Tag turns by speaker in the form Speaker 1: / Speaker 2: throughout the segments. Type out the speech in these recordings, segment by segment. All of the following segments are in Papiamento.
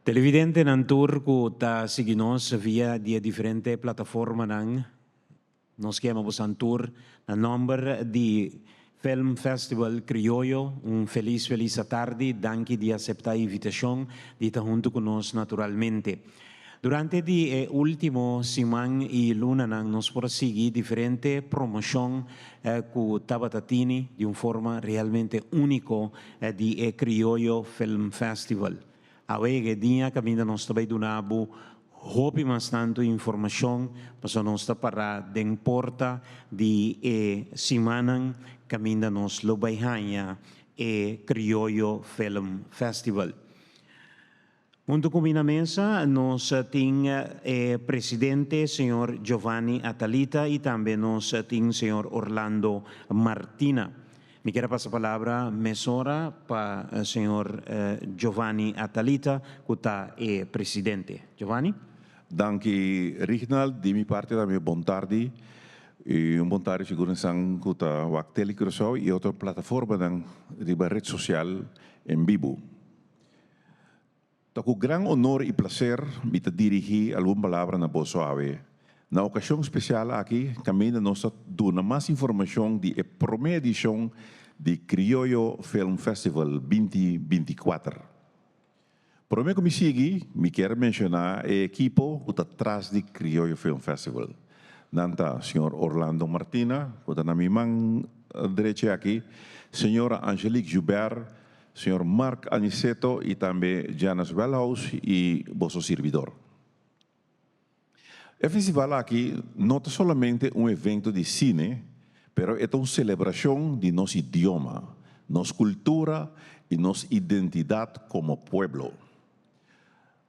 Speaker 1: Televidentenan tur ku ta sigui nos via di e diferente plataformanan, nos ke yama bosan tur na nòmber di Film Festival Krioyo un felis felis atardi. Danki di aseptá e invitashon di ta huntu ku nos naturalmente. Durante di e último siman i lunanan nos por a sigui diferente promoshon ku tabata tini di un forma realmente úniko di e Krioyo Film Festival. Awe e dia kaminda nos ta bai duna bo hopi mas tantu informashon pasobra nos ta pará den porta di e simannan kaminda nos lo bai haña e Krioyo Film Festival. Huntu ku mi na mesa nos tin e presidente señor Giovanni Atalita i tambe nos tin señor Orlando Martina. Mi kier a pasa palabra mesora pa señor Giovanni Atalita ku ta e presidente. Giovanni.
Speaker 2: Danki Rignald, di mi parti tambe bon tardi y un bon tardi sigur esnan ku ta wak Tele Curaçao y otro plataformanan riba red social en bibu. Ta ku gran onor i plaser mi ta dirigí algun palabra na boso awe. Na okashon spesial aki kaminda nos ta duna mas informashon di e promé edishon di Krioyo Film Festival 2024. Promé ku mi sigui, mi kier menshoná e ekipo ku ta tras di Krioyo Film Festival. Nan ta señor Orlando Martina, ku ta na mi man drechi aki, señora Angelique Joubert, Señor Mark Aniceto y tambe Janice Wellhouse y boso sirbidor. E festival aki no ta solamente un evento di cine, pero e ta un celebracion di nos idioma, nos cultura y nos identidad como pueblo.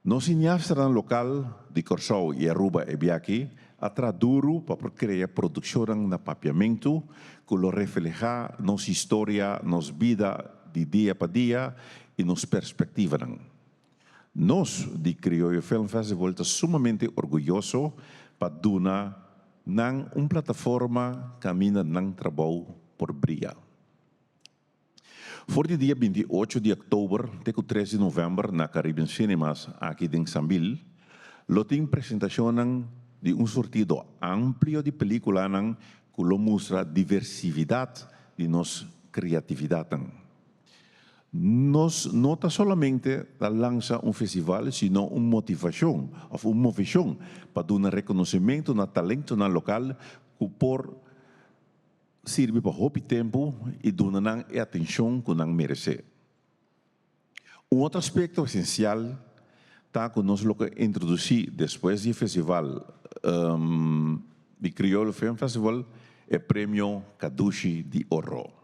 Speaker 2: Nos cineastanan local di Corsou y Aruba e biaha a traha duru pa por crea produccionnan na Papiamentu cu lo refleha nos historia, nos bida di dia pa dia y nos perspectivanan. Nos di Krioyo Film Festival ta sumamente orguyoso pa duna nan un plataforma caminda nan trabou por bria. For di dia 28 di òktober te ku 3 di novèmber na Caribbean Cinemas aki den Sambil lo tin presentashonnan di un surtido amplio di pelíkulanan ku lo mustra diversividat di nos kreatividatnan. Nos no ta solamente ta lansa un festival sino un motivashon òf un moveshon pa duna rekonosementu na talentonan lokal ku por sirbi pa hopi tempu i duna nan e atenshon ku nan meresé. Un otro aspekto esensial ta ku nos lo ke introdusí despues di e festival di Kriolo Film Festival e premio Kadushi di Oro.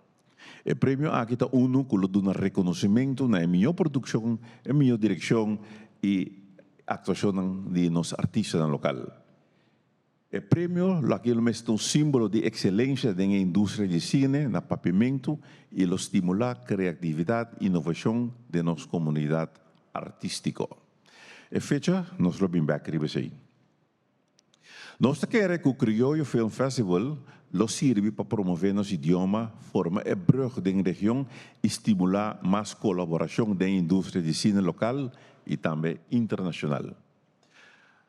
Speaker 2: E premio aki ta unu ku lo duna rekonosementu na e mihó produkshon, e mihó direkshon i aktuashonnan di nos artistanan lokal. E premio lo aki lo mester ta un simbolo di ekselencia den e industria di sine na Papiamentu i lo stimulá kreatividat i inovashon den nos komunidat artístiko. E fecha nos lo bin bèk riba esei. Nos ta kere ku Krioyo Film Festival lo sirbi pa promové nos idioma, forma e brùg den region i stimulá mas kolaborashon den e industria di sine lokal i tambe internashonal.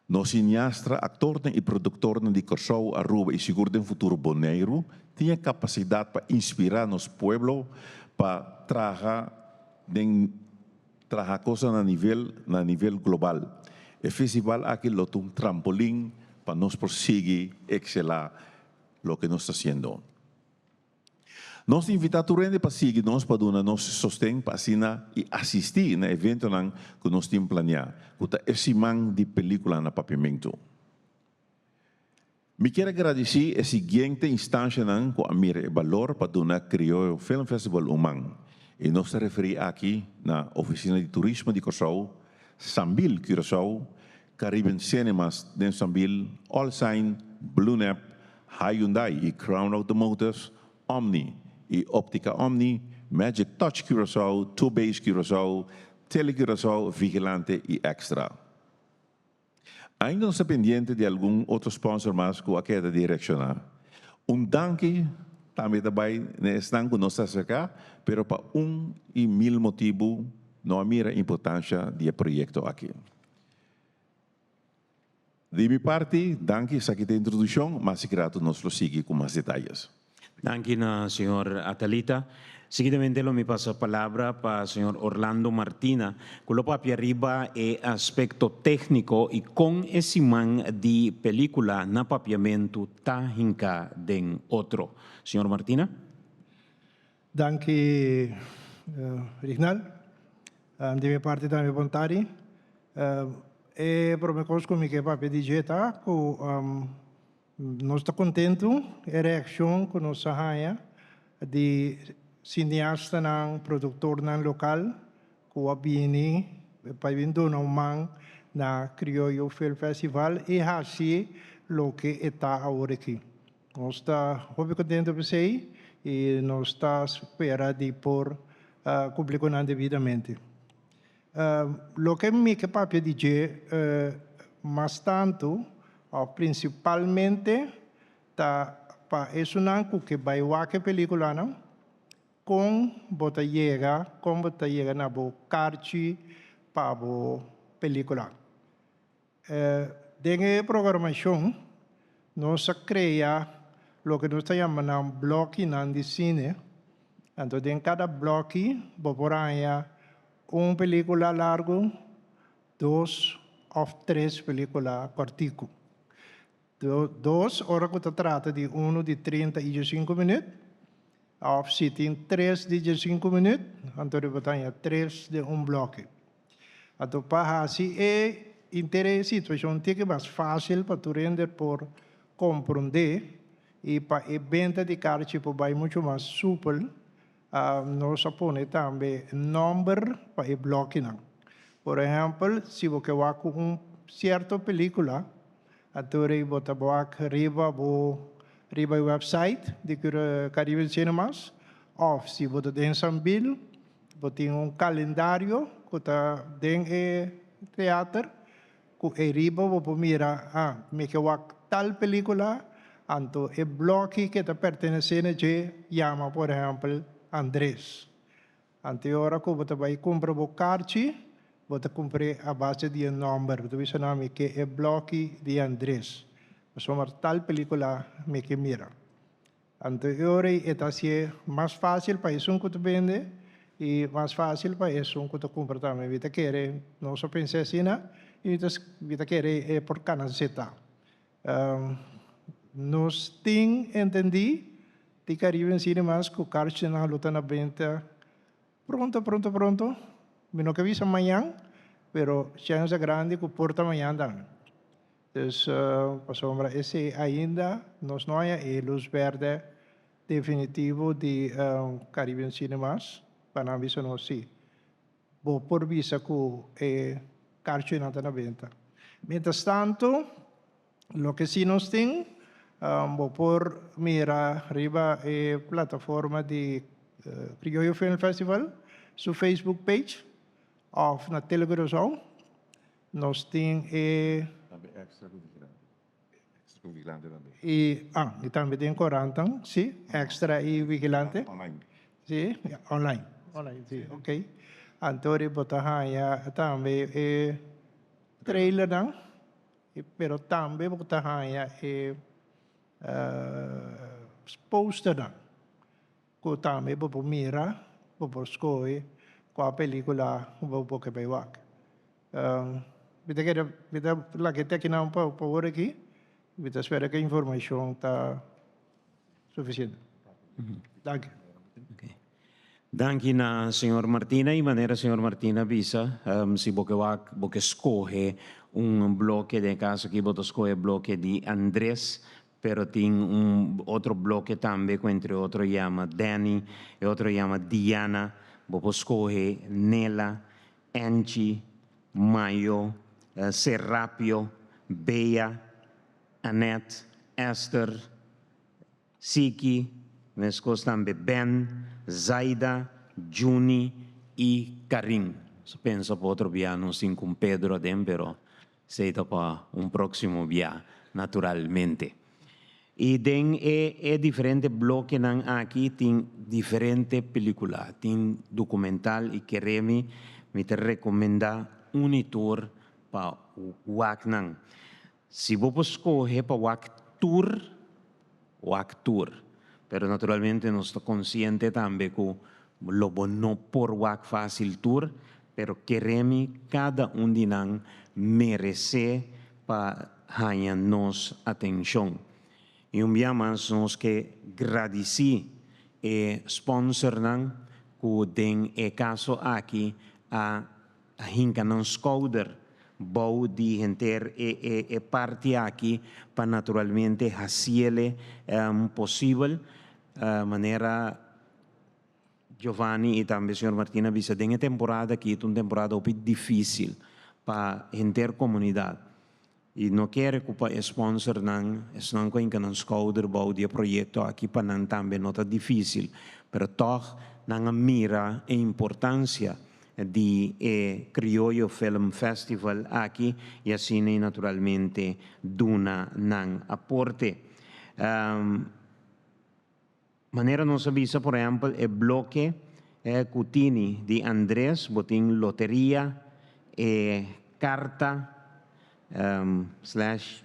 Speaker 2: Nos sineastra, aktornan i produktornan di Kòrsou, Aruba i sigur den futuro Boneiru tin e kapasidat pa inspirá nos pueblo pa traha den traha kosnan na nivel na nivel global. E festival aki lo ta un trampolin pa nos por sigui ekselá loke nos ta hasiendo. Nos ta invitá tur hende pa sigui nos pa duna nos sosten pa asina i asistí na eventonan ku nos tin planiá, ku ta e siman di pelíkula na Papiamentu. Mi kier a gradisí e siguiente instanshanan ku a mira e balor pa duna Krioyo Film Festival un man, i nos ta referí aki na Ofisina di Turismo di Kòrsou, Sambil Curaçao, Caribbean Cinemas den Sambil, All Sign, Blue Nap, Hyundai i Crown Automotive, Omni i Optica Omni, Magic Touch Curaçao, Two Base Curaçao, Tele Curaçao, Vigilante i Extra. Ainda nos ta pendiente di algun otro sponsor mas ku a keda di reakshoná. Un danki tambe ta bai na esnan ku nos ta aserká, pero pa un i mil motibu. no a mira importansha di e proyekto aki. Di mi parti, danki, esaki ta e introdukshon, mas i grato nos lo sigui ku mas detayes.
Speaker 1: Danki na señor Atalita. Seguidamente lo mi pasa palabra pa señor Orlando Martina, ku lo papia riba e aspekto tékniko i kon e siman di pelíkula na papiamentu ta hinká den otro. Señor Martina.
Speaker 3: Danki Rignal. Di mi parti tambe bon tardi. E prome kos ku mi ke papia di dje ta ku nos ta kontentu e reakshon ku nos a haña di sineastanan, produktornan lokal ku a bini pa bin duna un man na Krioyo Film Festival i hasi loke e ta awor aki. Nos ta hopi contento p'esey y nos ta spera di por cumpli cu nan debidamente. Loke mi ke papia di dje mas tanto of principalmente ta pa esunnan cu ke bay wak e peliculanan, con bo ta yega, con bo ta yega na bo karchi pa bo pelicula. Den e programashon nos a krea loke nos ta yama nan blòkinan di sine. Anto den kada blòki bo por haña un pelíkula largu, dos òf tres pelíkula kòrtiku. Dos ora ku ta trata di unu di 35 minüt òf si tin tres di 15 minüt anto bo ta haña tres den un blòki. Anto pa hasi e inter e situashon tiki mas fásil pa tur hende por komprondé i pa e benta di karchi por bai muchu mas supel, nos a pone tambe nòmber pa e blòkinan. Por ehèmpel, si bo ke wak ku un sierto pelíkula, anto rei bo ta wak riba bo riba e wèpsait di Caribbean Cinemas òf si bo ta den Sambil, Bo tin un kalendario ku ta den e teater ku ei riba bo por mira, ah, mi ke wak tal pelíkula, anto e blòki ke ta pertenesé na dje yama por ehèmpel Andres. Anto e ora ku bo ta bai kumpra bo karchi, bo ta kumpr'é a base di e nòmber. Bo ta bisa nan mi ke e blòki di Andres, pasobra tal pelíkula mi ke mira. Anto e ora ei e ta hasié mas fásil pa esun ku ta bende i mas fásil pa esun ku ta kumpra tambe. Mi ta kere, nos a pensa asina i mi ta mi ta kere e por kana seta. Nos tin entendí di Caribbean Cinemas ku karchinan lo ta na benta pronto, pronto, pronto. Mi no ke bisa mañan, pero chèns ta grandi ku por ta mañan tambe. Dus pasobra esei ainda nos no haña e lus berde definitivo di Caribbean Cinemas pa nan bisa nos si bo por bisa ku e karchinan ta na benta. Mientras tanto loke si nos tin bo por mira riba e plataforma di Criollo Film Festival su Facebook page of na Tele Curaçao. Nos tin e.
Speaker 2: Tambe extra ku vigilante. Extra ku vigilante tambe.
Speaker 3: I, ah, i tambe tin korantan, si, extra i vigilante.
Speaker 2: Online.
Speaker 3: Si, online. Online, si, ok. Anto ri bo ta haña tambe e trailernan, pero tambe bo ta haña e posternan. Ku tambe bo por mira, bo por skohe kua pelikula bo por ke bai wak. Mi ta kere, mi ta laga e tekinan pa ora aki. Mi ta spera ku e informashon ta sufisiente. Danki.
Speaker 1: Danki na señor Martina y manera señor Martina a bisa, si bo ke wak, bo ke skohe un bloke, den e kaso aki bo ta skohe bloke di Andres, Pero tin un otro bloke tambe ku entre otro yama Danny, e otro yama Diana, bo por skohe Nela, Angie, Mayo, Serapio, Bea, Annette, Esther, Siki, meskos tambe Ben, Zaida, Juni i Karin. Nos a pensa pa otro bia nos tin ku un Pedro aden pero Esei ta pa un próksimo bia, naturalmente. I den e e diferente blokenan aki tin diferente pelíkula. Tin dokumental i kere mi. Mi ta recomenda un y tur pa wak nan. Si bo por scoge pa wak tur, wak tur. Pero naturalmente nos ta consciente tambe cu lo bo no por wak facil tur, pero kere mi cada un di nan merece pa haña nos atencion. Y un bia mas nos ke gradici e sponsornan cu den e caso aki a hinca nan schouder bou di henter e e e parti aki pa naturalmente haciele posibel manera Giovanni y tambe señor Martina a bisa den e temporada aki ta un temporada hopi dificil pa henter comunidad y no kere cu pa e sponsornan esnan cu a hinca nan schouder bou di e proyecto aki pa nan tambe no ta dificil pero tog nan a mira e importancia di e Krioyo Film Festival aki y asina y naturalmente duna nan aporte. Manera nos a bisa por ehempel e bloke cu tini di Andres bo tin loteria, e carta slash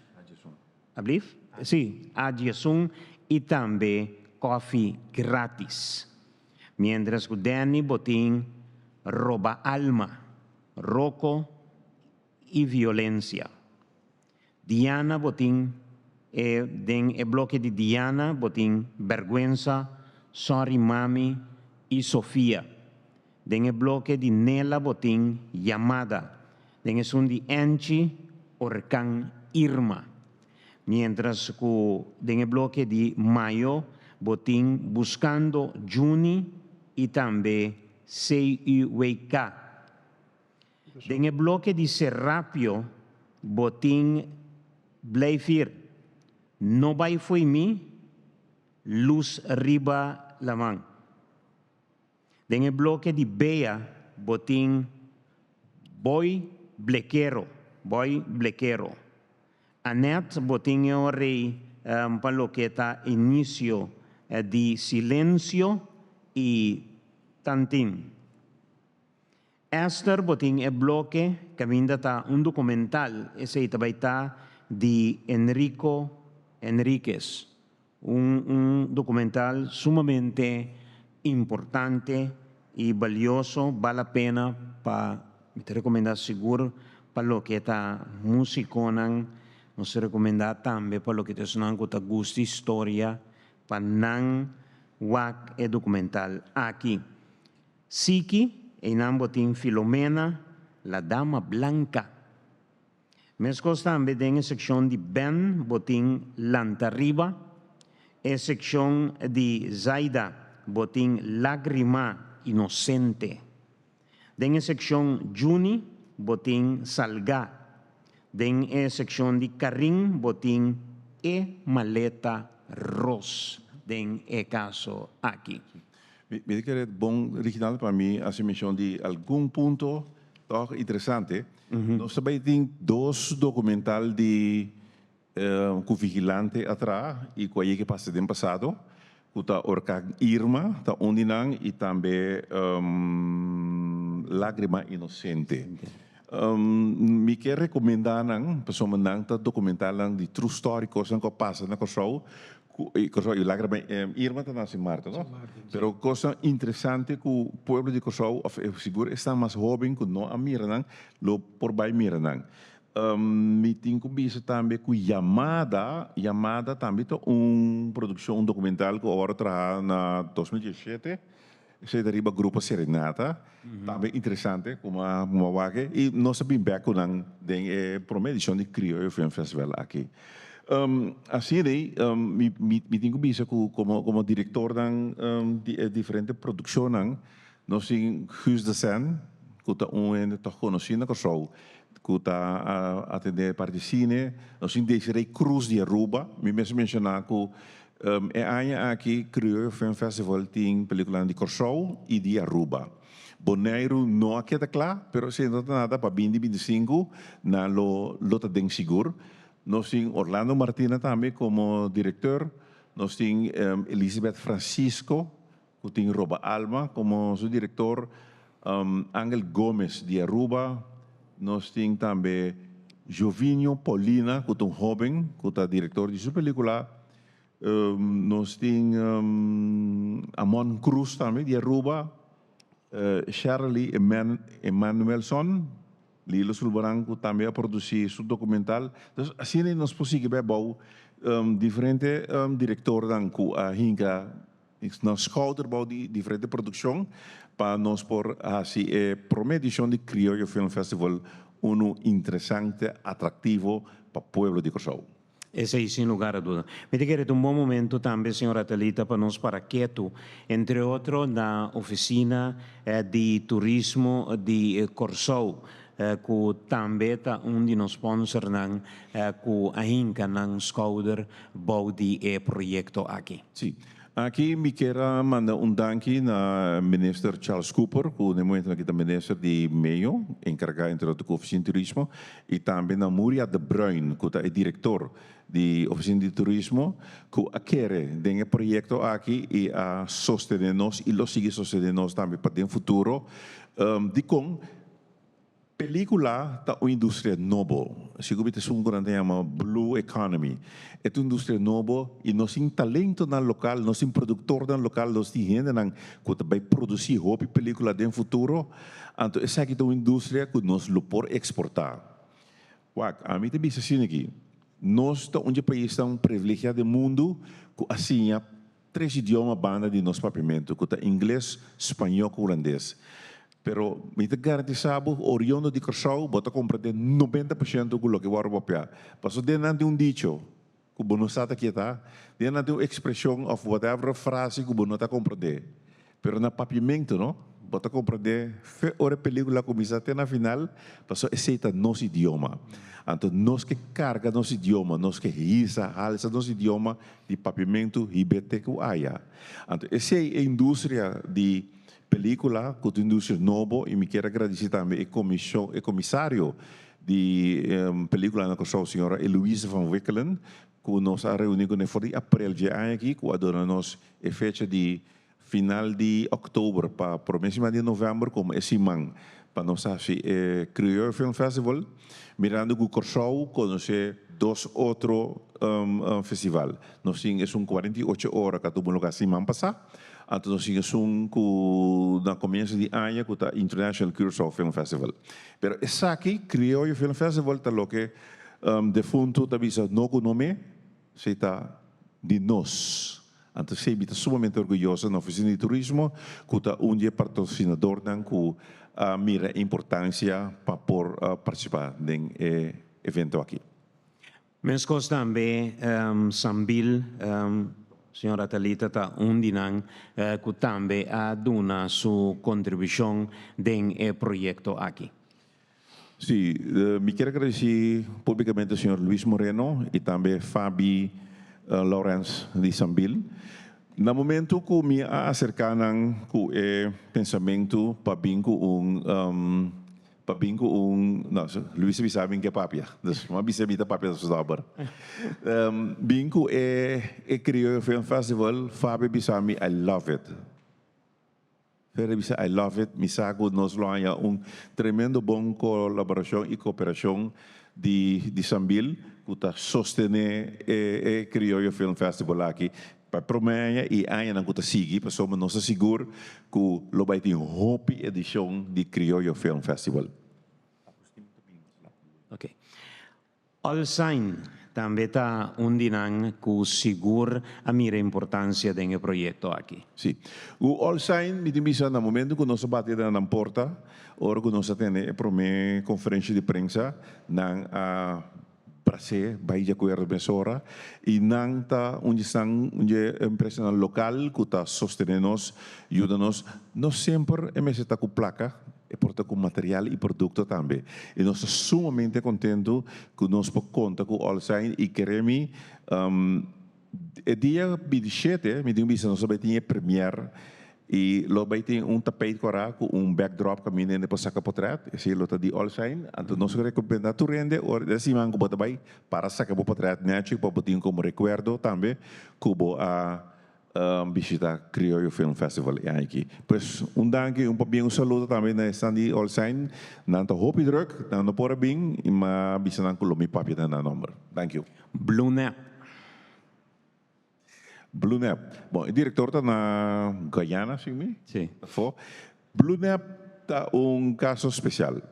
Speaker 1: ablief? Si, A-diesun y tambe koffie gratis. Mientras cu Danny bo tin roba alma, roco y violencia. Diana bo tin e den e bloke di Diana bo tin Berguensa, Sorry Mami y Sofia. Den e bloke di Nela bo tin Yamada. Den esun di Angie, Orkan Irma. Mientras cu den e bloke di Mayo bo tin Buscando Juni y tambe CUWK. Den e bloke di Serapio bo tin Blijf hier, No bai fo'i mi, Lus riba laman. Den e bloke di Bea bo tin Boy Blekero, Boy Blekero. Annette bo tin e orei pa loke ta inicio di Silencio y Tantin. Esther bo tin e bloke caminda ta un documental esey ta bay ta di Enrico Enriquez un un documental sumamente importante y balioso bal la pena pa mi ta recomenda sigur pa loke ta musiconan nos ta recomenda tambe pa loke ta esnan cu ta gusta historia pa nan wak e documental aki. Siki, einan bo tin Filomena, la dama blanca. Meskos tambe den e sekshon di Ben bo tin Lantariba, e sekshon di Zaida bo tin Lagrima Inosente. Den e sekshon Juni bo tin Salgá. Den e sekshon di Karin bo tin E maleta ros den e kaso aki.
Speaker 2: Mi ta kere bon Reginaldo pa mi hasi menshon di algun punto tòg interesante. Nos ta bai tin dos dokumental di ku Vigilante a traha i ku a yega pasa den pasado ku ta Orkan Irma ta un di nan i tambe Lágrima Inosente. Mi ke rekomendá nan pasobra nan ta dokumentalnan di true story kosnan ku a pasa na Kòrsou ku Kòrsou i Lágrima Irma ta na Sint Maarten no pero kosnan interesante ku pueblo di Kòrsou òf sigur esnan mas hóben ku no a mira nan lo por bai mira nan. Mi tin ku bisa tambe ku Yamada Yamada tambe ta un produkshon un dokumental ku awor a traha na 2017. Esei ta riba Grupo Serenata. Tambe interesante como a como a wak e. Y nos a bin bek cu nan den e prome edicion di Crioyo Film Festival aki. Asina ei mi mi mi tin cu bisa cu como como directornan di e diferente produccionnan nos tin Guus de Sen cu ta un hende toch conoci na Corsou cu ta atende parti cine. Nos tin Desiree Cruz di Aruba. Mi mes a menciona cu E aña aki Krioyo Film Festival tin peliculanan di Corsou y di Aruba. Boneiru no a keda cla, pero esey no ta nada, pa binti 25 nan lo lo ta den sigur. Nos tin Orlando Martina tambe como directeur, nos tin Elizabeth Francisco cu tin Roba Alma como su director. Angel Gomes di Aruba, nos tin tambe Jovinho Paulina, ku ta un hóben ku ta direktor di su pelíkula. Nos tin Amon Cruz tambe di Aruba, Sherly Emanuelson, Lilo Sulbaran ku tambe a produsí su dokumental. Entonces asina nos por sigui bai bou diferente direktornan ku a hinka nan skouder bou di diferente produkshon pa nos por hasi e promé edishon di Krioyo Film Festival unu interesante, atraktivo pa pueblo di Kòrsou.
Speaker 1: Esei sin lugar a duda. Mi ta kere ta un bon momento tambe, señora Thalita, pa nos para ketu, entre otro na Oficina di Turismo di Kòrsou, ku tambe ta un di nos sponsornan ku a hinka nan skouder bou di e proyekto aki.
Speaker 2: Sí. Aki mi kier a manda un danki na Minister Charles Cooper, ku na e momentonan aki ta Minister di Medio, enkargá entre otro ku Ofisina di Turismo, i tambe na Muria de Bruin, ku ta e direktor di Ofisina di Turismo, ku a kere den e proyekto aki i a sostené nos i lo sigui sostené nos tambe pa den futuro. Dikon? Película ta un industria nobo. Sigur mi ta esun ku nan ta yama blue economy. E ta un industria nobo i nos tin talentonan lokal, nos tin produktornan lokal, nos tin hendenan ku ta bai produsí hopi película den futuro. Anto esaki ta un industria ku nos lo por eksportá. Wak, ami ta bisa asina aki, nos ta un dje paisnan privilegiá den mundu ku a siña tres idioma banda di nos papiamentu, ku ta ingles, spañó ku hulandes. Pero mi ta garantisa bo, oriondo di Kòrsou, bo ta komprendé 90% ku loke wòrdu papiá. Pasobra den nan tin un dicho ku bo no sa ta kie ta, den nan tin un ekspreshon òf whatever frase ku bo no ta komprendé. Pero na papiamentu no, bo ta komprendé fe ora e pelíkula kuminsá te na final, pasobra esei ta nos idioma. Anto nos ke karga nos idioma, nos ke hisa, halsa nos idioma di papiamentu hib'é te ku aya. Anto esei e industria di pelíkula ku ta un industria nobo i mi kier a gradisí tambe e komishon, e komisario di pelíkula na Kòrsou, señora Eloise van Wickelen, ku nos a reuní kuné for di aprel dje aña aki ku a duna nos e fecha di final di òktober pa promé siman di novèmber komo e siman pa nos hasi e Krioyo Film Festival, mirando ku Kòrsou konosé dos otro festival. Nos tin esun 48 ora ku a tuma lugá siman pasá, anto nos tin esun ku na komienso di aña ku ta International Curaçao Film Festival. Pero esaki, Krioyo Film Festival, ta loke defuntu ta bisa no ku no me, si ta di nos. Anto esei mi ta sumamente orguyoso na Ofisina di Turismo ku ta un di e patrosinadornan ku a mira e importansia pa por partisipá den e evento aki.
Speaker 1: Meskos tambe Sambil, señora Thalita ta un di nan ku tambe a duna su kontribushon den e proyekto aki.
Speaker 2: Sí, mi kier agradeci publicamente señor Luis Moreno y tambe Fabi Lawrence di Sambil. Na momento cu mi a acerca nan cu e pensamento pa bin cu un, pa bin cu un, no, Luis a bisa mi ke papia, dus mi a bisa mi ta papia su nomber. Bin cu e Crioyo Film Festival, Fabi a bisa mi I love it. Ferre bisa I love it, mi sa ku nos lo haña un tremendo bon kolaborashon i koperashon di di Sambil ku ta sostené e e Krioyo Film Festival aki pa e promé aña i e añanan ku ta sigui pasobra nos ta sigur ku lo bai tin hopi edishon di Krioyo Film Festival.
Speaker 1: Ok. All Sign tambe ta un di nan ku sigur a mira importansia den e proyekto aki.
Speaker 2: Sí. Ku All Sign mi tin bisa na momento ku nos a bati na nan porta, ora ku nos a tene e promé konferensha di prensa, nan a bras'é bai di akuerdo mesora i nan ta un di esnan, un di e empresanan lokal ku ta sostené nos, yuda nos. No semper e mester ta ku plaka. E por ta ku material i produkto tambe. I nos ta sumamente kontentu ku nos por konta ku Allsign i kere mi e dia 27 mi tin bisa nos a bai tin e premier i lo bai tin un tapijt kora ku un backdrop kaminda hende por saka potret esei lo ta di Allsign. Anto nos a rekomendá tur hende ora e siman ku bo ta bai para saka bo potret nechi pa bo tin komo rekuerdo tambe ku bo a. Bishita Krioyo Film Festival e aña aki. Pues un danki, un pabien, un saludo tambe na esnan di All Sign. Nan ta hopi druk, nan no por a bin y m'a bisa nan cu lo mi papia den nan nomber. Thank you.
Speaker 1: Blue Nap.
Speaker 2: Blue Nap. Bon, e director ta na Guyana, si mi?
Speaker 1: Si.
Speaker 2: Afo. Blue Nap ta un caso special.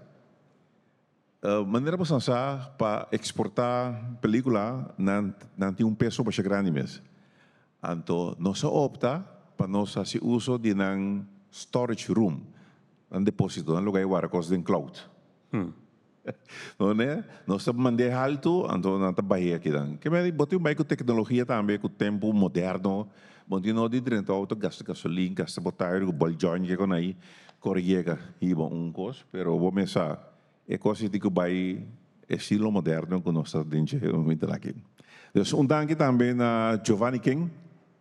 Speaker 2: Manera bo san sa pa exporta pelicula nan nan tin un peso basha grandi mes. Anto nos a opta pa nos haci uso di nan storage room, nan deposito, nan lugar di warda cos den cloud. No ne? Nos ta mand'e haltu anto nan ta bah'e akinan. Ke medi bo tin bai ku tecnologia tambe ku tempu moderno bo tin no di drenta auto gasta gasolin, gasta bo tayer ku ball joint ke kon ahi. Kore yega hiba un kos, pero bo mes sa e kos ei tin ku bai estilo moderno ku nos ta den dje momento aki. Dus un danki tambe na Giovanni King,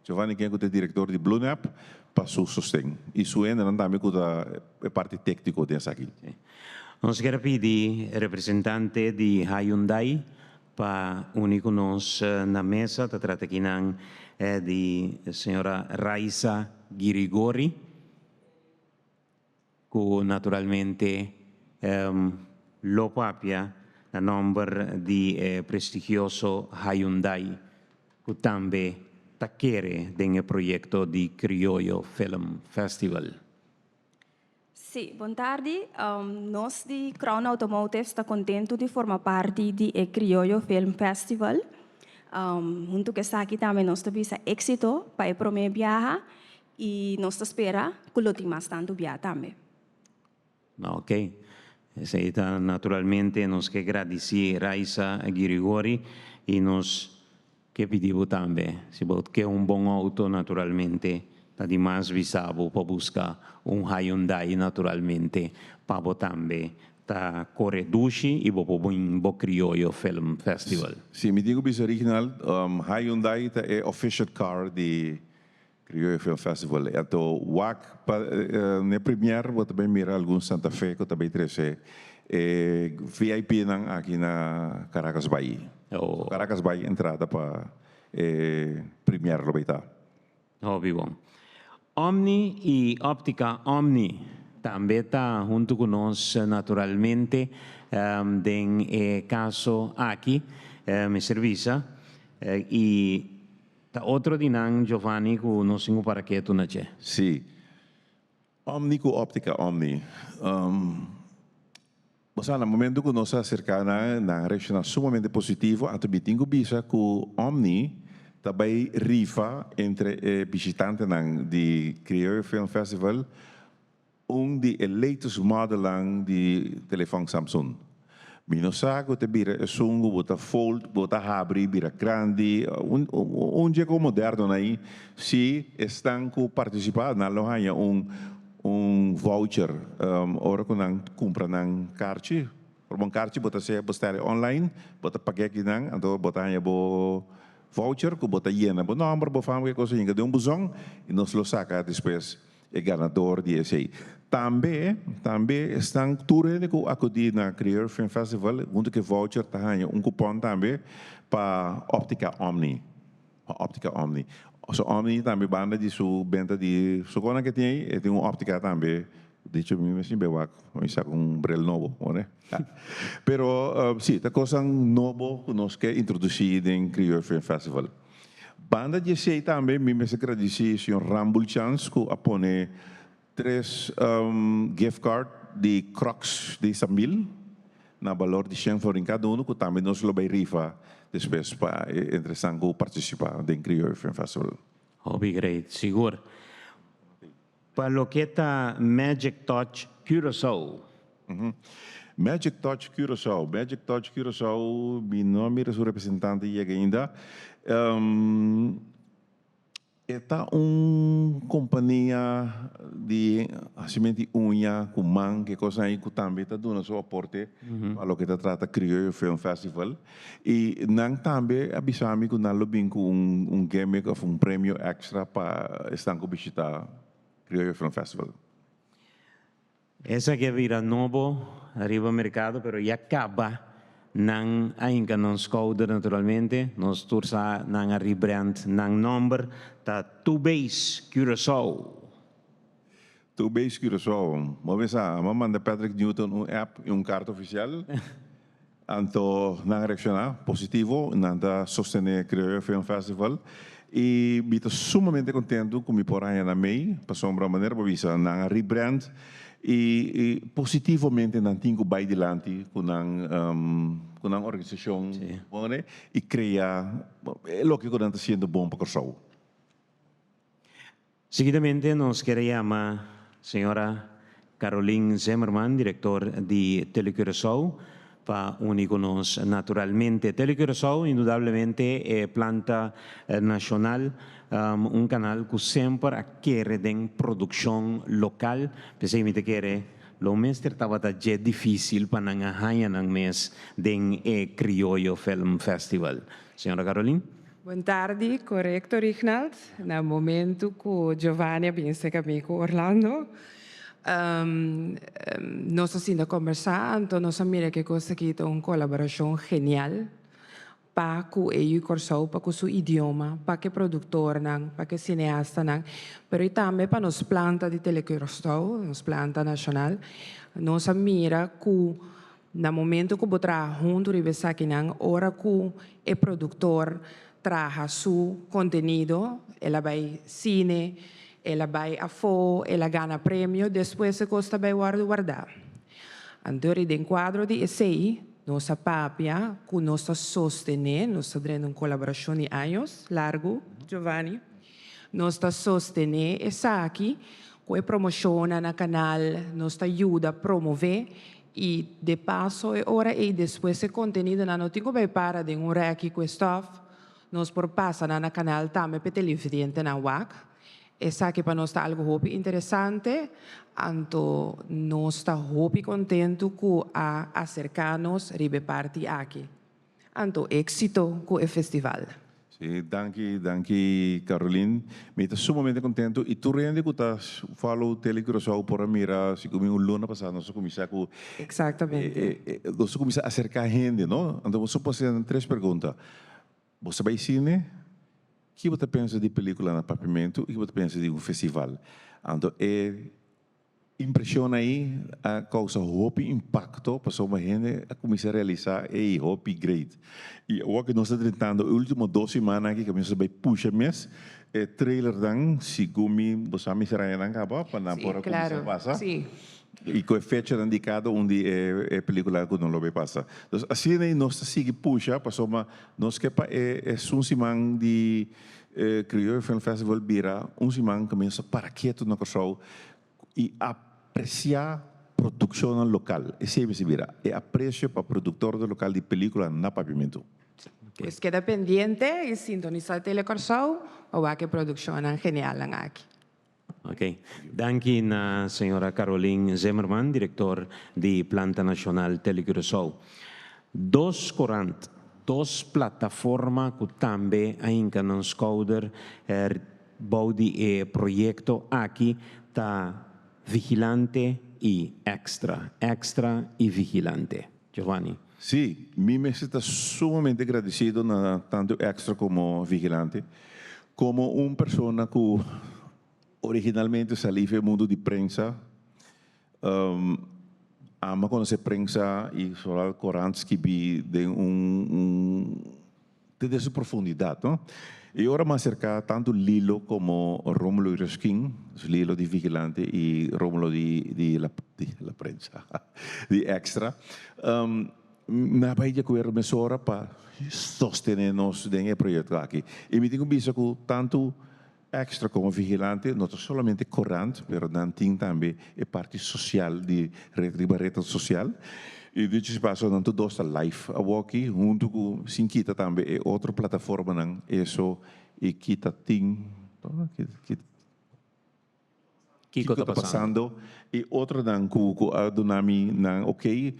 Speaker 2: Giovanni King ku ta e direktor di Blue Nap pa su sosten i su hendenan tambe ku ta e parti tékniko den esaki.
Speaker 1: Nos kier a pidi representante di Hyundai pa uni ku nos na mesa. Ta trata akinan di señora Raisa Girigori. Ku naturalmente lo papia na nòmber di e prestigioso Hyundai ku tambe ta kere den e proyekto di Krioyo Film Festival.
Speaker 4: Sí, bon tardi. Nos di Crown Automotives ta kontentu di forma parti di e Krioyo Film Festival. Huntu ku esaki tambe nos ta bisa éksito pa e promé biaha I nos ta spera ku lo tin mas tantu bia tambe.
Speaker 1: Ok. Esei ta naturalmente nos ke gradisí Raisa Girigori i nos ke pidi bo tambe si bo ke un bon outo naturalmente ta di mas bisa bo pa buska un Hyundai naturalmente pa bo tambe ta kore dushi i bo por bin bo Krioyo Film Festival.
Speaker 2: Si mi tin ku bisa Rignald, Hyundai ta e official car di Krioyo Film Festival. Anto wak pa n'e premier bo ta bay mira algun Santa Fe ku ta bay trese e VIP nan aki na Caracas Bay. So Caracas Bay entrada pa e premier lo bay ta.
Speaker 1: Hopi bon. Omni i Optica Omni tambe ta huntu ku nos naturalmente den e kaso aki mester bisa i Ta otro di nan, Giovanni, ku nos tin ku para ketu na dje.
Speaker 2: Sí. Omni ku Optica Omni. Bo sa, na momento ku nos a aserká nan, nan a reakshoná sumamente positivo. Anto mi tin ku bisa ku Omni ta bai rifa entre e bishitantenan di Krioyo Film Festival Un di e latest modelnan di telefòn Samsung. Mi no sa ku ta bira esun ku bo ta fold, bo ta habri bira grandi, un un dje ku modernonan ei. Si esnan ku partisipá nan lo haña un un voucher ora ku nan kumpra nan karchi. Por bon karchi bo ta sea bo stèl online, bo ta pag'é akinan, anto bo ta haña bo voucher ku bo ta yena bo nòmber, bo fam, ke kos a yega den un buzon i nos lo saka despues E ganador di esey. Tambe, tambe esnan tur hende cu acudi na Creole Film Festival hunto cu e voucher ta haya un cupon tambe pa Optica Omni. Pa Optica Omni. So Omni tambe banda di su benta di su conan ke tin ey, e tin un optica tambe. De hecho mi mes tin bay wak, mi saca un bril nobo, hoor. Pero si, ta cosnan nobo cu nos ke introduci den Creole Film Festival. Banda di esei tambe mi mester gradisí señor Rambul Chans ku a pone tres gift card di Crocs di Sambil na balor di shen florin kada unu ku tambe nos lo bai rifa despues pa e entre esnan ku partisipá den Krioyo Film Festival.
Speaker 1: Hopi great, sigur. Pa loke ta Magic Touch Curaçao.
Speaker 2: Magic Touch Curaçao, Magic Touch Curaçao, mi no a mira su representante yega ainda. E ta un kompania di hasimentu di uña ku man, ke kosnan ei ku tambe ta duna su aporte pa loke ta trata Krioyo Film Festival. I nan tambe a bisa mi ku nan lo bin ku un gimmick òf un premio èkstra pa esnan ku bishitá Krioyo Film Festival.
Speaker 1: Esaki a bira nobo riba merkado pero ya kaba. Nan a hinka nan skouder naturalmente, nos tur sa nan a rebrand nan nòmber ta Two Base Curaçao.
Speaker 2: Two Base Curaçao, bo bisa, mi a manda Patrick Newton un app y un karta ofisial, anto nan a reakshoná positivo, nan ta sostené Krioyo Film Festival y mi ta sumamente kontentu ku mi por haña nan mei, pasobra manera bo bisa nan a rebrand I positivamente nan tin ku bai dilanti ku nan ku nan organisashon bon i krea e loke ku nan ta siendo bon pa Kòrsou.
Speaker 1: Seguidamente nos kier a yama señora Caroline Zimmerman, direktor di Telecuraçao, pa uni ku nos naturalmente. Telecuraçao indudablemente e planta nashonal, un kanal ku semper a kere den produkshon lokal, p'esei mi ta kere lo mester tabata dje difísil pa nan a haña nan mes den e Krioyo Film Festival. Señora Caroline?
Speaker 5: Bon tardi, korekto Rignald. Na momentu ku Giovanni a bin serka mi ku Orlando, nos a sinta kombersá, anto nos a mira ku e kos aki ta un kolaborashon genial pa ku e yu Kòrsou, pa ku su idioma, pa ku e produktornan, pa ku e sineastanan, pero i tambe pa nos planta di Telecuraçao, nos planta nashonal. Nos a mira ku na momento ku bo traha huntu riba esakinan, ora ku e produktor traha su kontenido, el a bai sine, el a bai afó, el a gana premio, despues e kos ta bai wòrdu wardá. Anto ri den kuadro di esei nos a papia ku nos ta sostené, nos ta drenta un kolaborashon di años largu, Giovanni, nos ta sostené esaki ku e promoshonnan na kanal, nos ta yuda promové I de paso e ora ei despues e kontenidonan no tin ku bai para den un rèki ku e stòf, nos por pasa nan na kanal tambe pa e televidentenan wak. Esaki pa nos ta algu hopi interesante, anto nos ta hopi kontentu ku a aserká nos riba e parti aki. Anto éxito ku e festival.
Speaker 2: Sí, danki, danki Caroline. Mi ta sumamente contento y tur hende cu ta follow Tele Curaçao por a mira si cu mi un luna pasa nos a cuminsa cu
Speaker 5: Exactamente.
Speaker 2: nos a cuminsa acerca hende, no? Anto bo por haci nan tres pregunta. Bo sa bay cine? Ki bo ta pensa di pelicula na Papiamento y ki bo ta pensa di un festival? Anto e Impresion ei a causa hopi impacto pasobra hende a cuminsa realisa ey hopi great. Y awor cu nos ta drentando e ultimo dos simannan aki caminda nos ta bay pusha mes e trailernan segun mi bo sa mi serañanan caba pa nan por a cuminsa pasa y cu e fechanan di cada un di e pelicula cu nan lo bay pasa. Entonces asina ei nos ta sigui pusha pasobra nos ke pa e esun siman di Crioyo Film Festival bira un siman caminda nos ta para keto na Corsou I apresiá produkshonnan lokal. Esei mester bira e apresio pa produktornan lokal di pelíkula na Papiamentu.
Speaker 5: Pues keda pendiente i sintonisá Tele Kòrsou pa wak e produkshonnan genialnan aki.
Speaker 1: Ok. Danki na señora Caroline Zimmerman, direktor di Planta Nashonal Tele Curaçao. Dos korant, dos plataforma ku tambe a hinka nan skouder Bou di e proyekto aki ta Vigilante i Extra, Extra i Vigilante. Giovanni.
Speaker 2: Sí, mi mester ta sumamente gradisido na tantu Extra komo Vigilante. Komo un persona ku originalmente salí for e mundu di prensa, Ama konosé prensa i foral korant skibí den un te den su profundidat, no? I ora mi a aserká tantu Lilo komo Romulo Irausquin, Lilo di Vigilante i Romulo di di la di la prensa, di Extra, mi a bai di akuerdo mesora pa sostené nos den e proyekto aki. I mi tin ku bisa ku tantu Extra komo vigilante no ta solamente korant, pero nan tin tambe e parti sosial di red riba rednan sosial. I dicho si paso nan tur dos ta live awoki huntu ku sin kita tambe e otro plataformanan eso i kita tin
Speaker 1: Kiko ta pasando?
Speaker 2: I otronan ku ku a duna mi nan ok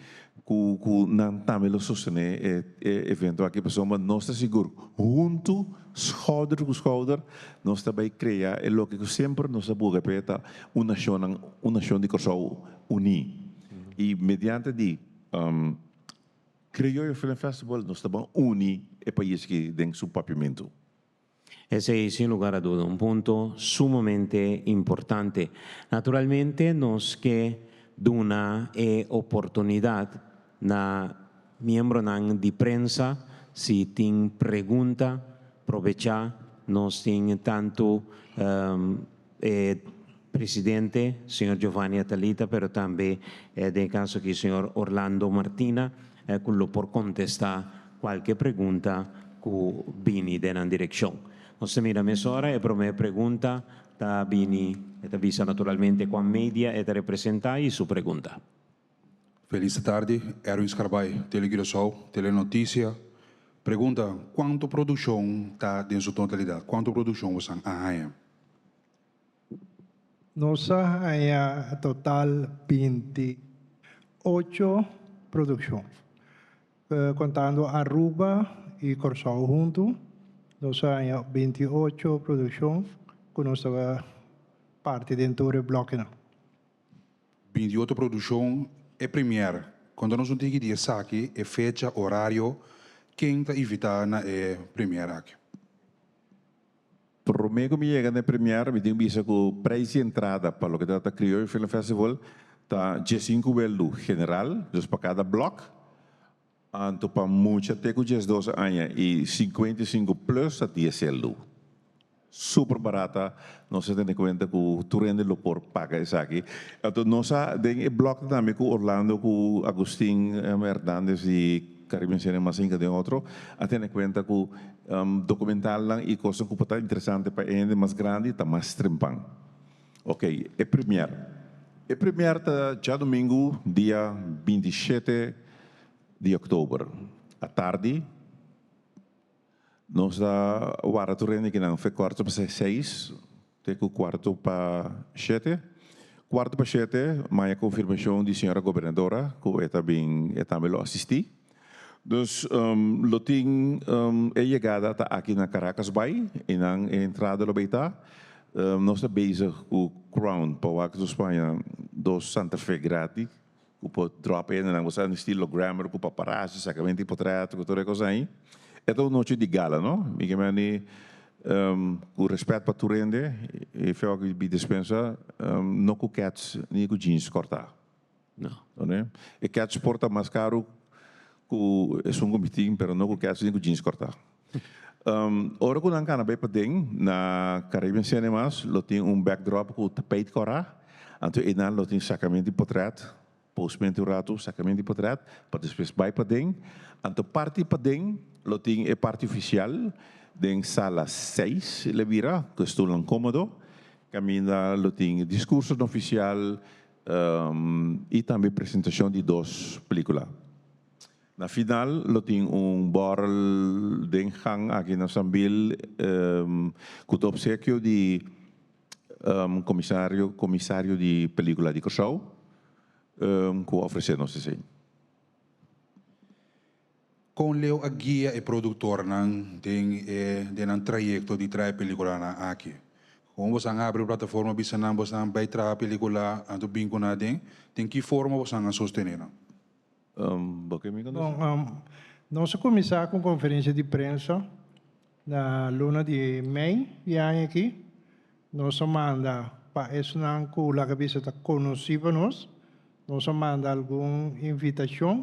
Speaker 2: ku ku nan tambe lo sostené e e evento aki pasobra nos ta sigur huntu schouder ku schouder nos ta bai krea e loke ku semper nos a buga p'e ta un nashonnan un nashon di Kòrsou uní i mediante di. Krioyo Film Festival nos ta ban uni e pais aki den su papiamentu.
Speaker 1: Esei sin lugar a duda un punto sumamente importante. Naturalmente nos ke duna e oportunidat na miembronan di prensa si tin pregunta probecha nos tin tantu e presidente señor Giovanni Atalita pero tambe den e caso aki señor Orlando Martina cu lo por contesta cualke pregunta cu bini den nan direccion. Nos ta mira mesora e prome pregunta ta bini e ta bisa naturalmente cua media e ta representa y su pregunta.
Speaker 6: Felis tardi, Erwin Scarbay, Tele Curaçao, Tele Noticia. Pregunta, Kuantu produkshon ta den su totalidat? Kuantu produkshon bosan a haña?
Speaker 3: Nos a haña total 28 produkshon. Kontando Aruba i Kòrsou huntu, nos a haña 28 produkshon ku nos ta parti den tur e blòkenan.
Speaker 6: 28 produkshon e premier. Konta nos un tiki di esaki, e fecha, orario, ken ta invitá na e premier aki?
Speaker 2: Promé ku mi yega na e premier, mi tin ku bisa ku preis di entrada pa loke ta trata Krioyo Film Festival ta 15 weldu general, dus pa kada blòk, anto pa mucha te ku 12 aña i 55 plus ta 10 seldu. Super barata, nos a tene kuenta ku tur hende lo por paga esaki. Anto nos a den e blòk tambe ku Orlando ku Agustin Hernandez di Caribbean Cinema Cinco den otro a tene kuenta ku Documentalnan y cosnan cu por ta interesante pa e hende mas grandi ta mas trempan. Ok, e premier. E premier ta djadomingo dia 27 di october atardi. Nos ta warda tur hende kinan fe cuarto pa seis te cu cuarto pa shete. Cuarto pa shete maya confirmacion di señora gobernadora cu e ta bin e tambe lo asisti. Dus lo tin e yegada ta aki na Caracas Bay y nan e entrada lo bay ta. Nos ta bezig cu Crown pa wak nos paña dos Santa Fe gratis cu por drop in nan bo sa estilo Glamour cu paparazzi sacamento di potret cu tur e cos ahi. E ta un nochi di gala no. Mi ke meni cu respet pa tur hende y feo aki bi despensa no cu kets ni cu jeans corta.
Speaker 1: No.
Speaker 2: No. E kets por ta mas karu ku esun ku mi tin, pero no ku kets ni ku jeans kòrtá. Ora ku nan kana bai paden na Caribbean Cinemas lo tin un backdrop ku tapijt kòrá, anto einan lo tin sakamentu di potrèt, posmentu un ratu, sakamentu di potrèt, pa despues bai paden. Anto parti paden lo tin e parti ofisial den sala seis le bira, ku e stulnan kómodo, kaminda lo tin diskursonan ofisial, Y tambe presentacion di dos pelicula. Na final lo tin un borrel den gang aki na Sambil cu ta obsequio di comisario comisario di pelicula di Corsou cu a ofrece nos esey.
Speaker 6: Kon Leo a guia e produktornan den e den nan trayekto di traha e pelikulanan aki? Kon bosan a habri un plataforma bisa nan bosan bai traha pelikula anto bin ku nan aden? Den ki forma bosan a sostené nan?
Speaker 2: Bo ke mi kontestá?
Speaker 3: Bon, nos a kuminsá ku un konferensia di prensa na luna di mei di aña aki. Nos a manda pa esnan ku laga bisa ta konosí pa nos, nos a manda algun invitashon.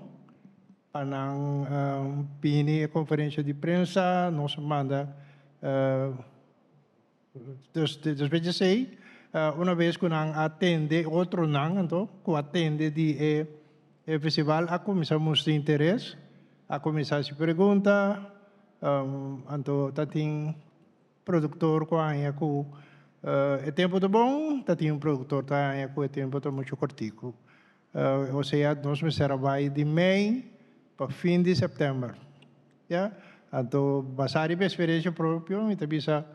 Speaker 3: Pa nan bini e conferencia di prensa, nos a manda, dus despues di esey, una vez cu nan a tende otronan anto cu a tende di e festival a cuminsa mustra interes, a cuminsa haci pregunta, anto ta tin Productor cu a haña cu e tempo ta bon, ta tin un productor ta haña cu e tempo ta mucho cortico. Osea nos mester a bay di mei pa fin di september. Ya, anto basa riba experiencia propio mi ta bisa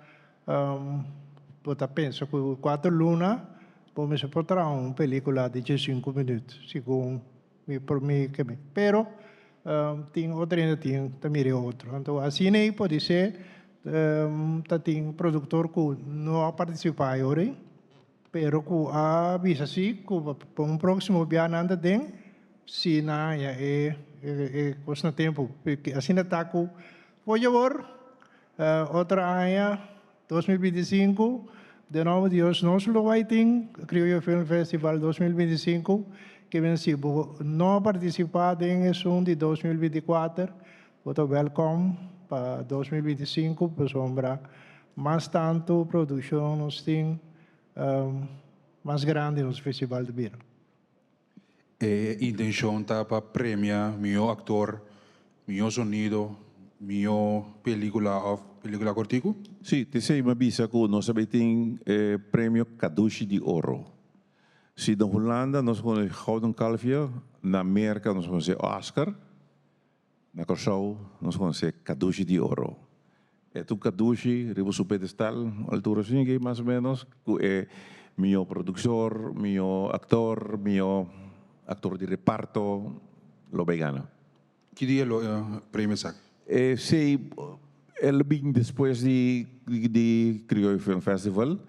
Speaker 3: bo ta pensa cu cuatro luna bo mester por traha un pelicula di 15 minuut, segun Mi por mi ke mi. Pero tin otro hende tin ta mira e otro. Anto asina ei podisé ta tin produktor ku no a partisipá e ora ei, pero ku a bisa si ku pa un próksimo bia nan ta den si nan haña e e kos na tempu. Asina ta ku for awor, otro aña, 2025, di nobo Dios, nos lo bai tin Krioyo Film Festival 2025, ke men si bo no partisipá den esun di 2024, bo ta welkom pa 2025, pasobra mas tantu produkshon nos tin, mas grandi nos festival ta bira.
Speaker 6: E intenshon ta pa premia mihó aktor, mihó sonido, mihó pelíkula òf pelíkula kòrtiku?
Speaker 2: Sí, t'esei mi a bisa ku nos a bai tin e premio Kadushi di Oro. Si na Hulanda nos konosé Gouden Kalfje, na Merka nos konosé Oscar, na Kòrsou nos konosé Kadushi di Oro. E ta un kadushi riba su pedestal, altura asina aki mas o menos, ku e mihó produkshor, mihó aktor, mihó aktor di reparto lo bai gana.
Speaker 6: Ki dia lo e premio esaki?
Speaker 2: Esei el bin despues di di Krioyo Film Festival.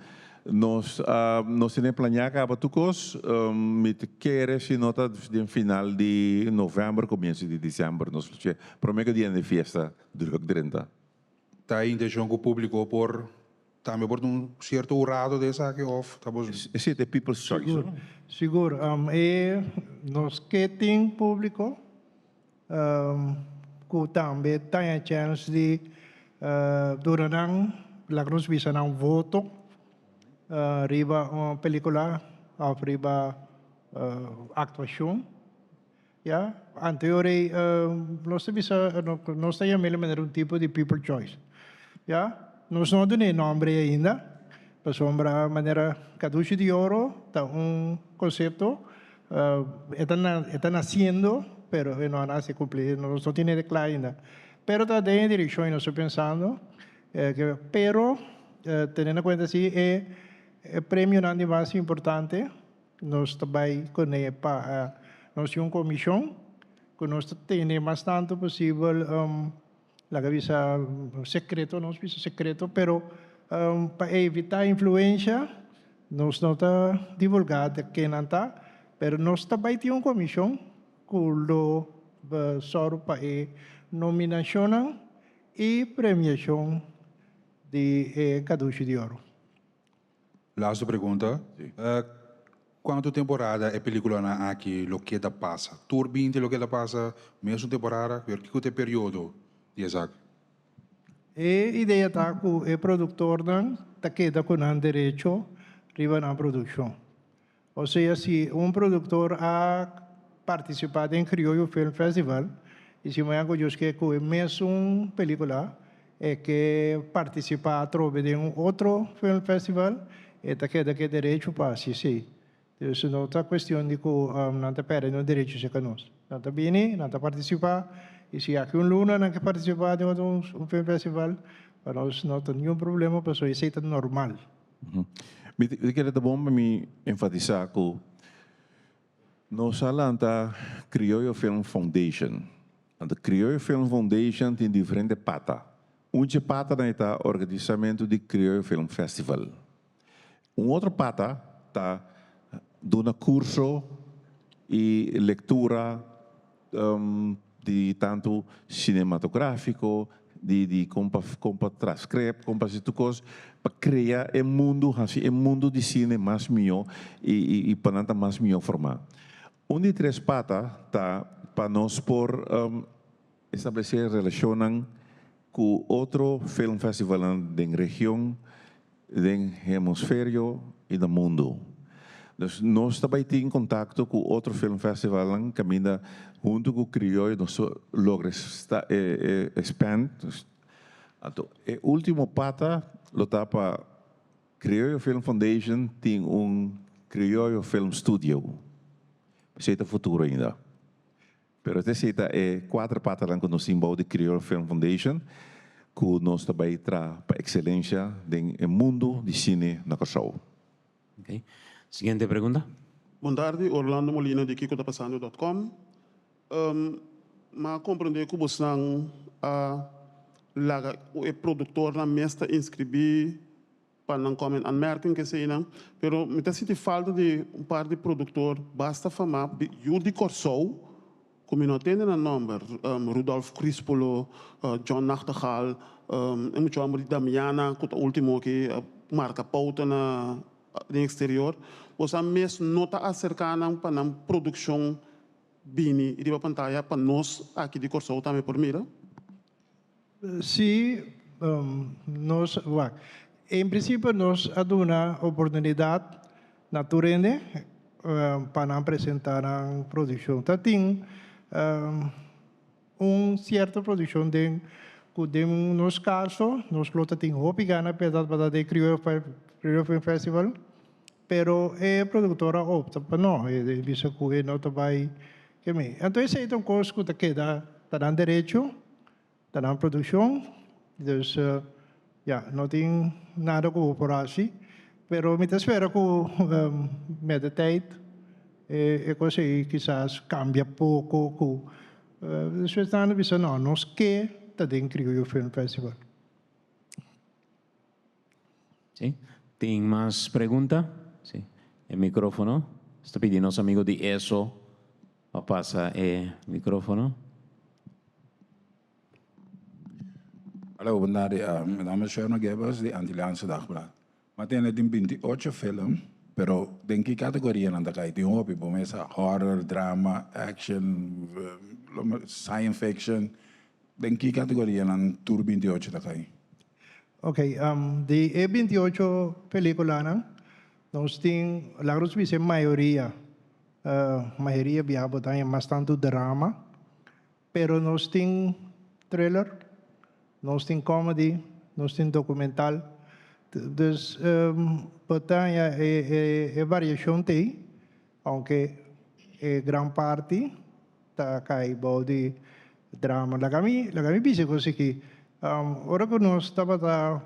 Speaker 2: Nos a nos tene planeá kaba tur kos. Mi ta kere si no ta den final di novèmber komienso di desèmber nos lo che promé ku dia di fiesta drùk drenta.
Speaker 6: Ta e intenshon ku públiko por tambe por ta un sierto hurado den esaki òf ta bo.
Speaker 2: Esei ta e people's choice.
Speaker 3: Sigur, sigur. E nos ke tin públiko ku tambe taña chèns di duna nan, laga nos bisa nan voto riba un pelikula òf riba aktuashon, ya. Anterior ei nos ta bisa, nos ta yam'é manera un tipo di people choice, ya. Nos no a dun'é nòmber ei ainda, pasobra manera Kadushi di Oro ta un konsepto. E ta e ta naciendo, pero e no a nace cumpli, nos no tiene cla ainda. Pero ta den e direccion y nos ta pensando, pero teniendo cuenta si e e premionan di mas importante nos ta bay cune pa nos tin un comision cu nos ta tene mas tanto posibel laga bisa secreto, nos bisa secreto, pero pa evita influencia nos no ta divulga de kennan ta, pero nos ta bay tin un comision cu lo sòru pa e nominacionnan y premiacion di e Cadushi di Oro.
Speaker 6: Laatste pregunta. Kuantu temporada e pelikulanan aki lo keda pasa? Tur 20 lo keda pasa mesun temporada? Pero kiko ta e periodo di esaki?
Speaker 3: E idea ta ku e produktornan ta keda ku nan derecho riba nan produkshon. Osea si un produktor a partisipá den Krioyo Film Festival i si mañana ku Dios ke ku e mesun pelikula e ke partisipá atrobe den un otro film festival, e ta keda ku e derecho pa hasi esei. Dus no ta kuestion di ku nan ta pèrdè nan derecho serka nos. Nan ta bini, nan ta partisipá i si aki un luna nan ke partisipá den otro un film festival, pa nos no ta niun problema pasobra esei ta normal.
Speaker 2: Mi ta kere ta bon pa mi enfatisá ku nos a lanta Krioyo Film Foundation. Anto Krioyo Film Foundation tin diferente pata. Un dje patanan e ta organisamentu di Krioyo Film Festival. Un otro pata ta duna kurso i lektura di tantu sinematográfiko, di di kon pa kon pa traha script, kon pa hasi tur kos pa krea e mundu, hasi e mundu di sine mas mihó i i i pa nan ta mas mihó formá. Un di tres pata ta pa nos por establesé relashonnan ku otro film festivalnan den region, den hemisferio i na mundu. Dus nos ta bai tin kontakto ku otro film festivalnan kaminda huntu ku Krioyo nos ta logra expand. Anto e ultimo pata lo ta pa Krioyo Film Foundation tin un Krioyo Film Studio. Esei ta futuro ainda. Pero esei ta e kuater patanan ku nos tin bou di Krioyo Film Foundation ku nos ta bai traha pa ekselensha den e mundu di sine na Kòrsou.
Speaker 1: Ok. Siguiente pregunta.
Speaker 7: Bon tardi, Orlando Molina di Kiko Ta Pasando dot com. Mi a komprendé ku bosnan a laga ku e produktornan mes ta inskribí pa nan kòm en aanmerking ku eseinan, pero mi ta sinti falta di un par di produktor basta famá yu di Kòrsou. Ku mi no tende nan nòmber, Rudolf Crispulo, John Nachtegaal, e mucha hòmber di Damiana ku ta último aki a marka pouta na den eksterior. Boso mes no ta aserká nan pa nan produkshon bini riba pantaya pa nos aki di Kòrsou tambe por mira?
Speaker 3: Sí, nos wak. En prinsipio nos a duna oportunidat na tur hende pa nan presentá nan produkshon. Ta tin un sierto produkshon den ku den nos kaso nos lo ta tin hopi gana pa e tabata den Krioyo Film Festival, pero e produktor a opta pa no, e bisa ku e no ta bai keme. Anto esei ta un kos ku ta keda ta nan derecho. Ta nan produccion, dus ya, no tin nada cu bo por haci, pero mi ta spera cu met de tijd e cos ey kisas cambia poco cu despues nan a bisa no, nos ke ta den Krioyo Film Festival.
Speaker 1: Si, tin mas pregunta? Si, e microfono. Nos ta pidi nos amigo di ESO pa pasa e microfono.
Speaker 6: Hallo, bon tardi. Mi nomber es Sherno Gebbels di Antilliaanse Dagblad. Mi a tende tin 28 film, pero den ki categoria nan ta cay? Tin hopi, bo mesa horror, drama, action, science fiction. Den ki categoria nan tur 28 ta cay?
Speaker 3: Ok, di e 28 peliculanan, nos tin, laga nos bisa e mayoria, mayoria biaha bo ta haña mas tantu drama, pero nos tin thriller, nos tin comedy, nos tin documental, dus bo ta haña e variacion t'ei, aunke e gran parti ta kai bou di drama. Laga mi, laga mi bisa cos aki. Ora cu nos tabata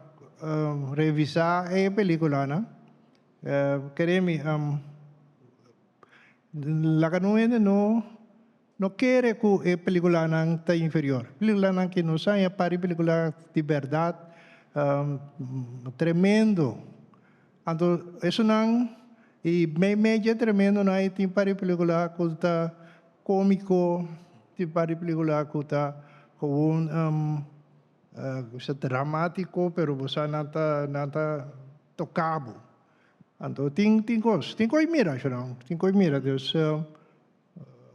Speaker 3: revisa e peliculanan, kere mi, laga no hende no no kere cu e peliculanan ta inferior. Peliculanan ki nos haña par di pelicula di berdad tremendo. Anto esunnan y mei mei dje tremendonan y tin par di pelicula cu ta comico, tin par di pelicula cu ta gewoon dramatico, pero bo sa nan ta nan ta toca bo. Anto tin tin cos, tin co'i mira esnan, tin co'i mira dus.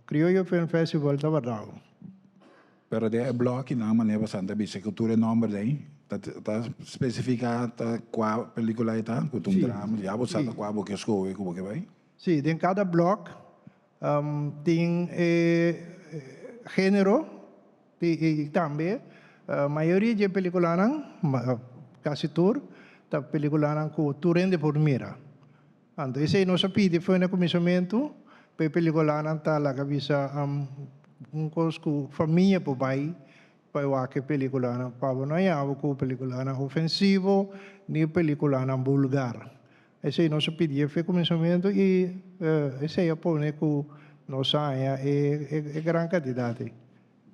Speaker 3: Krioyo Film Festival ta bardao.
Speaker 6: Pero den e blokinan manera boso ta bisa ku tur e nomber den ta ta spesifiká ta kua pelikula e ta, ku ta un drama, ya bo sa ta kua bo ke skohe ku bo ke bai.
Speaker 3: Sí, den kada blok tin e género i tambe mayoria di e pelikulanan, kasi tur, ta pelikulanan ku tur hende por mira. Anto esei nos a pidi for na kuminsamentu pa e pelikulanan ta laga bisa un kos ku famia por bai pa e wak e pelikulanan pa bo no haña ku pelikulanan ofensivo ni pelikulanan bulgar. Esei nos a pidi for e kuminsamentu i esei a pone ku nos a haña e gran kantidat ei.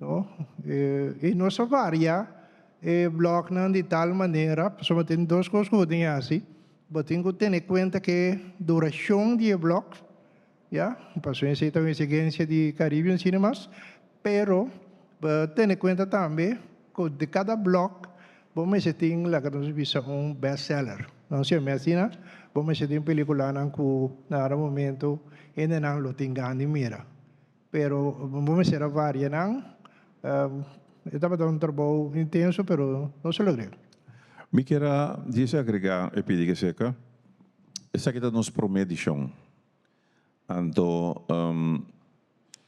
Speaker 3: No? I nos a varia e blòknan di tal manera pasobra tin dos kos ku bo tin hasi. Bo tin ku tene kuenta ku e durashon di e blòk, ya, pasobra esei ta un eksigensia di Caribbean Cinemas, pero bo tene kuenta tambe ku di kada blòk bo mester tin laga nos bisa un best seller. No siempre asina, bo mester tin pelikulanan ku na cada momento hendenan lo tin gana di mira. Pero bo mester a varia nan. E tabata un trabou intenso pero nos a logr'é.
Speaker 2: Mi kier a djis agrega e pidi ke seka, esaki ta nos prome edishon. Anto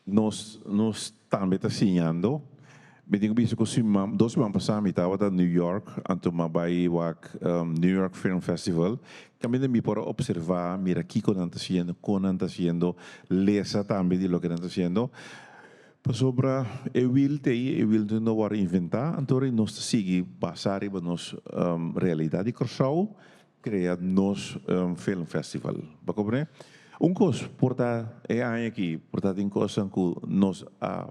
Speaker 2: nos nos tambe ta siñando. Mi tin ku bisa ku siman dos siman pasá mi tabata New York anto mi a bai wak New York Film Festival. Kaminda mi por a observá, mira kiko nan ta hasiendo, kon nan ta hasiendo, lesa tambe di loke nan ta hasiendo. Pasobra e wil t'ei, e wil no wòrdu inventá, anto ora nos ta sigui basá riba nos realidat di Kòrsou, krea nos film festival. Bo a komprendé? Un kos por ta e aña aki, por ta tin kosnan ku nos a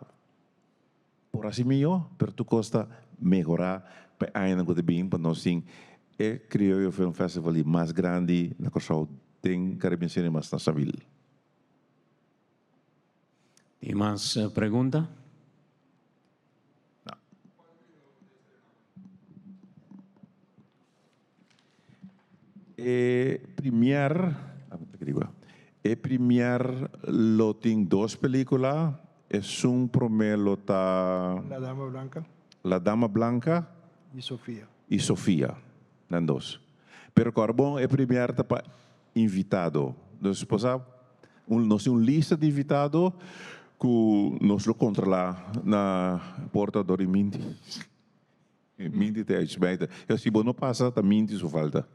Speaker 2: por hasi mihó, pero tur kos ta mehorá pa e añanan ku ta bin pa nos tin e Krioyo Film Festival di mas grandi na Kòrsou den Caribbean Cinemas na Sabil.
Speaker 1: Tin mas pregunta?
Speaker 2: No. E premier, e premier lo tin dos pelicula, esun prome lo ta.
Speaker 3: La Dama Blanca.
Speaker 2: La Dama Blanca.
Speaker 3: Y Sofia.
Speaker 2: Y Sofia, nan dos. Pero Corbon e premier ta pa invitado. Dus bo sa, un, nos tin un lista di invitado cu nos lo controla na porta dor di Mindy. Mindy ta uitsmijter. Ja, si bo no pasa, ta Mindy su falta.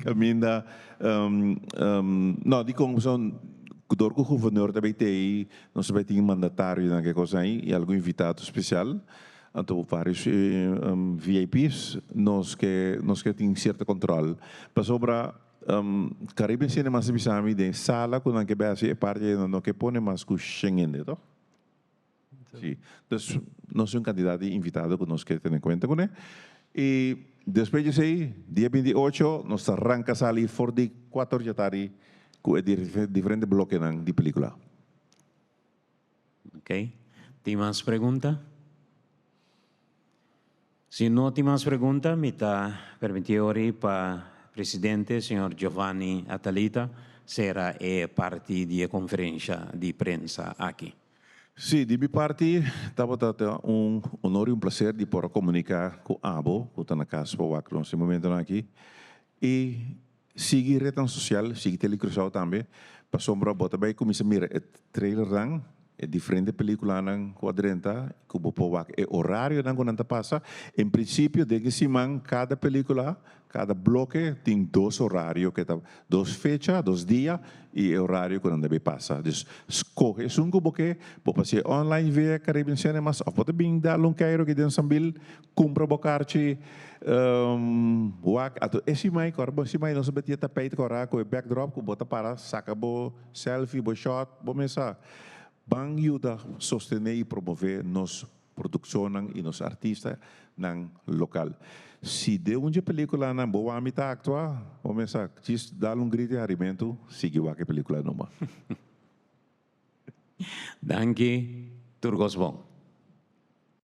Speaker 2: Caminda, no, dicon son, dor cu guvernor ta bay tey, nos ta bay tin mandatarionan ke cos ahí y algun invitado special. Anto varios VIP's nos ke nos ke tin cierto control pasobra Caribbean Cinemas a bisa mi den sala cu nan ke bay haci e parti ei nan no ke pone mas cu shen hende toh? Si. Dus nos tin un cantidad di invitado cu nos ke tene cuenta cune y despues di esey dia 28 nos ta ranca sali for di cuater djatardi cu e diferente blokenan di pelicula.
Speaker 1: Ok. Tin mas pregunta? Si no tin mas pregunta, mi ta permiti ori pa presidente, señor Giovanni Atalita, sera e parti di e conferencia di prensa aki.
Speaker 2: Sí, di mi parti tabata ta un honor y un placer di por a comunica cu abo cu ta na cas pa wak nos e momentonan aki y Sigui retnan sosial, sigui Tele Curaçao tambe, pasobra bo ta bai kuminsá mira e trailernan, e diferente pelikulanan ku a drenta, ku bo por wak e orarionan ku nan ta pasa. En prinsipio den e siman kada pelikula, kada bloke tin dos orario ke ta, dos fecha, dos dia i e orario ku nan ta bai pasa. Dus skohe esun ku bo ke, bo por hasié online via Caribbean Cinemas òf bo ta bin dal un keiro aki den Sambil Kumpra bo karchi wak ato e simai kor bo simai nos a beti e tapijt kora ku e backdrop ku bo ta para saka bo selfie bo shot bo mesa ban yuda sostene i promove nos produkshonnan i nos artistanan lokal si den un dje pelikulanan bo wami ta aktua bo mesa djis dal un grito di harimentu sigui wak e pelikula numa.
Speaker 1: Danki tur kos bon.